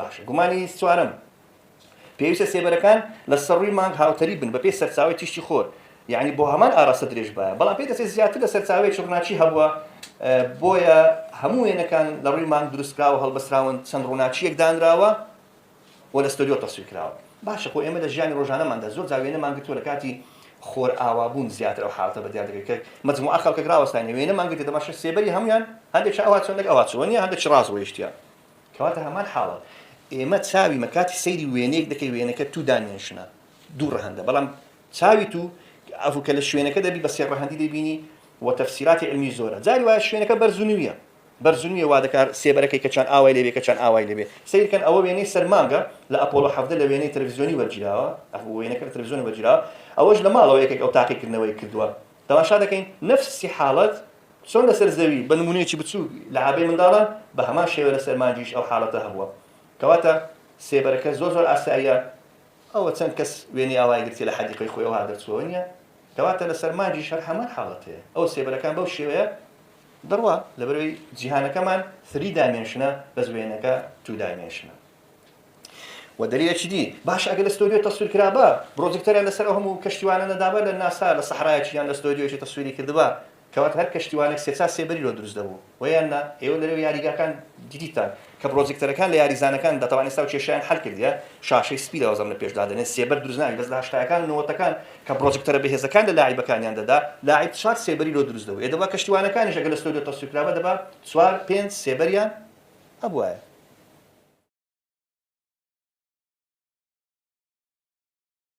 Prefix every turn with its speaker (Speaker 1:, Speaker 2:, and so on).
Speaker 1: باشە گومانی چوارەم، پێویستە سێبەرەکان لە سەر ڕووی مانگ هاوتەریب بن بەپێی سەرچاوەی تیشکی خۆر، یانی بۆ هەمان ئاراستە درێژ بایە، بەڵام پێ دەچێت زیاتر لە سەرچاوەیەکی ڕووناکی هەبووە، بۆیە هەموو وێنەکان لە ڕووی مانگ دروستکراوە هەڵبەستراون، چەند ڕووناکییەک دانراوە و لە ستۆدیۆ تەسویر کراوە. باشە خۆ ئێمە لە ژیانی ڕۆژانەماندا زۆر جار وێنەمان گرتووە لە کاتی خۆرئاوابوون زیاتر ئەو حاڵەتە بەدیار دەکەوێت کە مەجموعە خەڵکەک ڕاوەستاینە وێنەمان گرتە تەماشا سێبەری هەموویان هەندێکیان ئەوا چۆن ئەوا چۆن نییە هەندێکی ڕاست ڕۆیشتیە کەواتە هەمان حاڵەت ئێمە چاوی مە کاتی سەیری وێنەیەک دەکەی وێنەکە two dimension ە دوو ڕەهەندە بەڵام چاوی تو ئەفو کە لە شوێنەکە دەبی بە سێ ڕەهەندی دەبینی و تەفسیراتی علمی زۆرە جاری وایە شوێنەکە بەرز و نویە بەرز و نویە وا دەکار سێبەرەکەی کە چەند ئاوای لێبێ کە چەند ئاوای لێبێ سەیرکەن ئەوە وێنەی سەرمانگە لە ئەپۆلۆ 17 لە وێنەی تەلەڤیزیۆنی وەرگیراوە ئەفو وێنەکە لە تەلەڤیزیۆنی وەرگیراوە ئەوەش لە ماڵەوە یەکێک ئەو تاقیکردنەوەی کردووە تەماشا دەکەین نەفسی حاڵەت چۆن لەسەر زەوی بە نمونەیەکی بچووک لەعابەی منداڵان بە هەمان شێوە لەسەر مانگیش ئەو حاڵەتە هەبووە کەواتە سێبەرەکە زۆر زۆر ئاساییە ئەوە چەند کەس وێنەی ئاوای گرتیە لە حەدیقەی خۆیەوە دەرچووە نیە کەواتە لەسەر مانگیش هەر هەمان حاڵەت هەیە ئەو سێبەرەکان بەو شێوەیە دەڕوا لەبەرەوەی جیهانەکەمان three dimension ە بەس وێنەکە two dimension ە و دەلیلێکی دی باشە ئەگەر لە ستۆدیۆ تەسویر کرابا پرۆجێکتەریان لەسەر ئەو هەموو کەشتیوانە نەدابا لە ناسا لە سەحرایەکی یان لە ستۆدیۆیەکی تەسویری کردبا کەواتە هەر کەشتیوانێک سێ چار سێبەری لۆ دروست دەبوو وەیان نا ئێوە لەرێو یاریگاکان دیتان کە پرۆجێکتەرەکان لە یاریزانەکان دا تەوان ئێستا کێشەیان حەل کردیە شاشەی سپی لەوەزەم لە پێش دادەنێن سێبەر دروست نابی بەس لە هەشتایەکان و نەوەتەکان کە پرۆجێکتەرە بەهێزەکان لە لاعیبەکانیان دەدا لاعیب چوار سێبەری لۆ دروست دەبوو ئێ دەبا کەشتیوانەکانیش ئەگەر لە ستۆدیۆ تەسویر کرابا دەبا چوار پێنج سێبەریان هەبوایە.